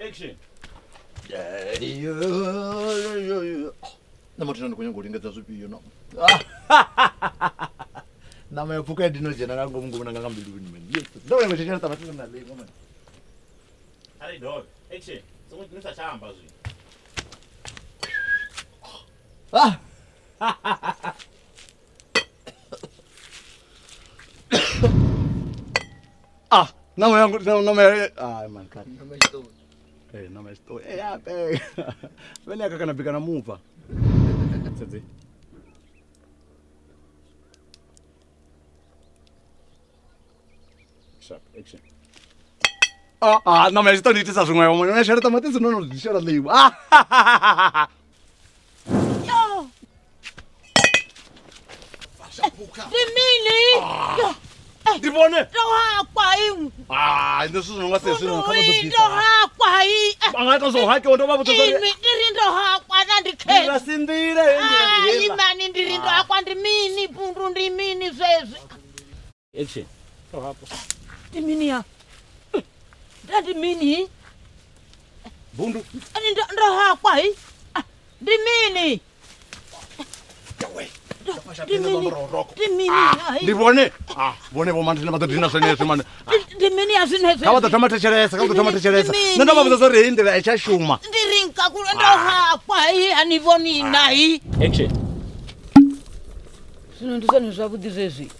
Action. Na muthu ndi kunyanga lingedza zwifhio no. Na maya pfuka ndino dzhena nga ngomu ngomu nga mbiluni man. Yes. Ndo vha tshela tamatisi na lengo man. Ari dog. Action. Songo nisa chamba zwi. Ah. Ah, na maya na maya ah man cut. Eh na maya sto. Eh ya pe. Vele akakana bika na mupfa. Tsetse. Sharp action. Ah ah na maya sto ndi tisa zwinwe mwana na shela tamatisi no no ndi shela liwa. Ah. Yo. Ndi mini? Yo. Ndi vhone. Ndo hakwa iwe. Ah, ndi zwithu zwi nga se zwino kha vha ḓo bvisa. Ndo hakwa i. Vha nga ita zwo hakiwa ndo vha vhudza uri Imi ndi ri ndo hakwa na ndi khe. Ndi si nḓila heyi ndi. Ai mani ndi ri ndo hakwa ndi mini pundu ndi mini zwezwi. Action. Ndo hakwa. Ndi mini ya? Ndi mini? Bundu. Ani ndo hakwa i. Ndi mini? Ndi vhone. Ah, vhone vho manthu vha ḓo dina zwenezwi mani. Ndi mini ya zwenezwi? Kha vha ḓo thoma thetshelesa, kha vha ḓo thoma thetshelesa. Nṋe ndo vha vhudza uri heyi nḓila i tsha shuma. Ndi ri nkakule ndo hakwa i ani vhoni nai. Action. Zwino ndi zwone zwavhuḓi zwezwi.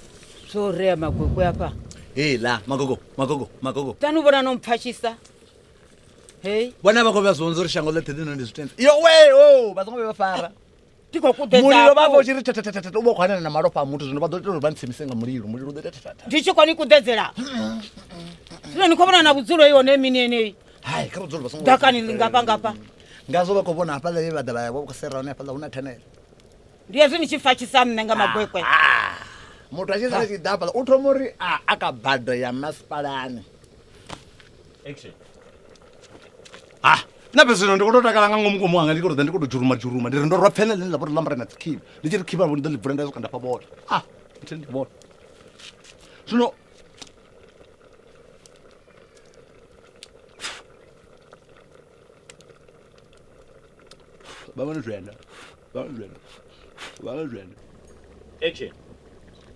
Zwo rea magwegwe afha. Hey la, magogo, magogo, magogo. Tani vhona no mpfashisa. Hey. Vhona vha khou vha zwonzo uri shango ḽoṱhe ḽino ndi zwitenzi. Yo we, oh, vha songo vha fara. Mulilo vha vho tshi ri thethethethe u vho khou hanana na malofha a muthu zwino vha ḓo ita uri vha ntsimise nga mulilo mulilo u ḓo ita thethethe. Ndi tshi khou ni kuḓedzela. Zwino ni khou vhona na vhudzulo i hone mini yeneyi. Hai kha vhudzulo vha songo. Ḓakani ḽi ngafha ngafha. Ngazwo vha khou vhona hafhaḽa vhe vha ḓa vha ya vha khou sera hone hafhaḽa hu na thanele. Ndi hezwi ni tshi fatshisa nṋe nga magwegwe. Muthu a tshi sala tshi ḓa hafhaḽa u thoma uri a ka bada ya masipalani. Action. Ah. Na fhedzi zwino ndi khou tou takala nga ngomu ngomu hanga ndi khou tou ḓa ndi khou tou dzhuruma dzhuruma ndi ri ndo rwa pfene ḽine ḽa vha uri ḽo ambara na dzikhiba ndi tshi ri khiba ndi ḓo ḽi bvula nda swika nda fha vhone. Ah, ndi ndi vhone. Zwino vha vhone zwenda, vha vhone zwenda, vha vhone zwenda. Action.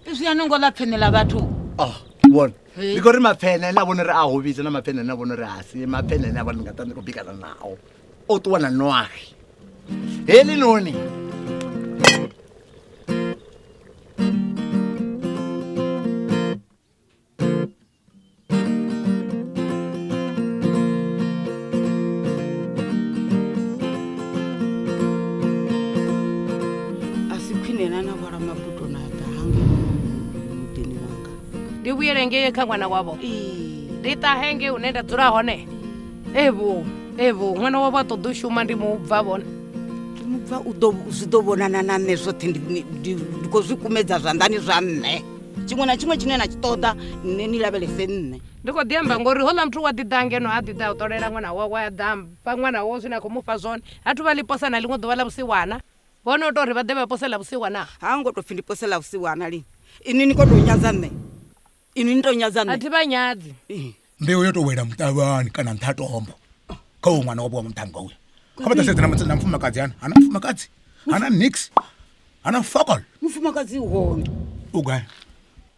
Izwi a no ngo ḽa pfene ḽa vhathu. Ah, vhone. Ndi khou ri mapfene ane a vhona uri a hu vhidza na mapfene ane a vhona uri a si mapfene ane a vha ndi nga ṱa ndi khou bikana nao o ṱuwa na nwahi heḽi noni. A si khwine na na vhora mabuto na ḓa hange muḓini wanga. Ndi vhuyele ngei kha ṅwana wavho. Ndi ṱahe ngei hune nda dzula hone. Evo, evo, ṅwana wavho a ṱoḓa u shuma ndi mubva vhone. Ndi mubva u ḓo zwi ḓo vhonana na nṋe zwoṱhe ndi khou zwi kumedza zwanḓani zwa nṋe. Tshiṅwe na tshiṅwe tshine na tshi ṱoḓa nṋe ni lavhelese nṋe. Ndi khou ḓi amba ngori houḽa muthu wa ḓi ḓa ngeno a ḓi ḓa u ṱolela ṅwana wawe a ḓa fha ṅwana wawe zwine a khou mufha zwone. Hathu vha ḽi posa na ḽiṅwe ḓuvha ḽa vhusiwana. Vhone u tou uri vha ḓe vha pose ḽa vhusiwana. Ha ngo tou pfi ndi pose ḽa vhusiwana lini. Inwi ni khou tou nyadza nṋe. Inwi ni tou nyadza nṋe. A thi vha nyadzi. Mbeu yo tou wela muṱavhani kana nṱha tombo kha uyu ṅwana wavho wa muṱhannga uyu. Kha vha ḓo sedza na mufumakadzi hana. Hana mufumakadzi. Hana nix. Hana fokol. Mufumakadzi u hone. U gai?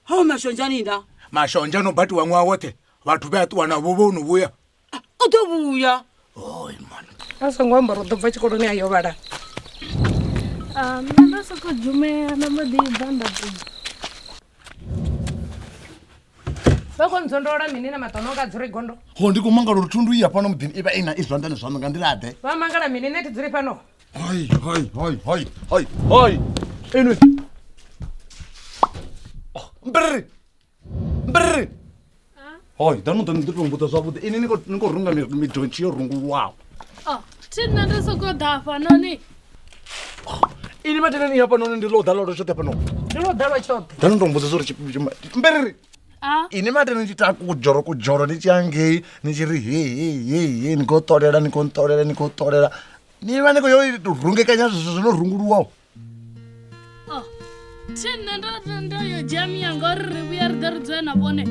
Hao mashonzhani nda. Mashonzha no batiwa ṅwaha woṱhe. Vhathu vha a ṱuwa navho vho no vhuya. U ḓo vhuya. Oi man. A songo amba uri u ḓo bva tshikoloni a yo vhala. Nṋe ndo sokou dzhumea nda mbo ḓi bva nda ṱuwa. Vha khou nzondola mini na maṱo nga dzuri gondo. Ho ndi khou mangala uri thundu iyi hafhano muḓini i vha i na i zwanḓani zwaṋu nga nḓila ḓe. Vha mangala mini nṋe thi dzuli fhano. Hai hai hai hai hai hai. Inwi. Mbrri. Mbrri. Hoi, ḓa no ḓo ndi tou mbudza zwavhuḓi. Inwi ni khou runga midontshi yo rungulwaho. Ah, thi nṋe ndo sokou ḓa hafhanoni. Ini mateneni hafhanoni ndi ḽo ḓa lwa tshoṱhe hafhanoni. Ndi ḽo ḓa lwa tshoṱhe. Ḓa no tou mbudza uri mbrri. Ini matene ni tshi ta kudzhoro kudzhoro ni tshi ya ngei ni tshi ri he he he he ni khou ṱolela ni khou ṱolela ni khou ṱolela ni vha ni khou yo rungekanya zwithu zwo no runguluwaho. Thi nṋe ndo yo dzhia miya ngauri ri vhuya ri ḓe ri dzule na vhone.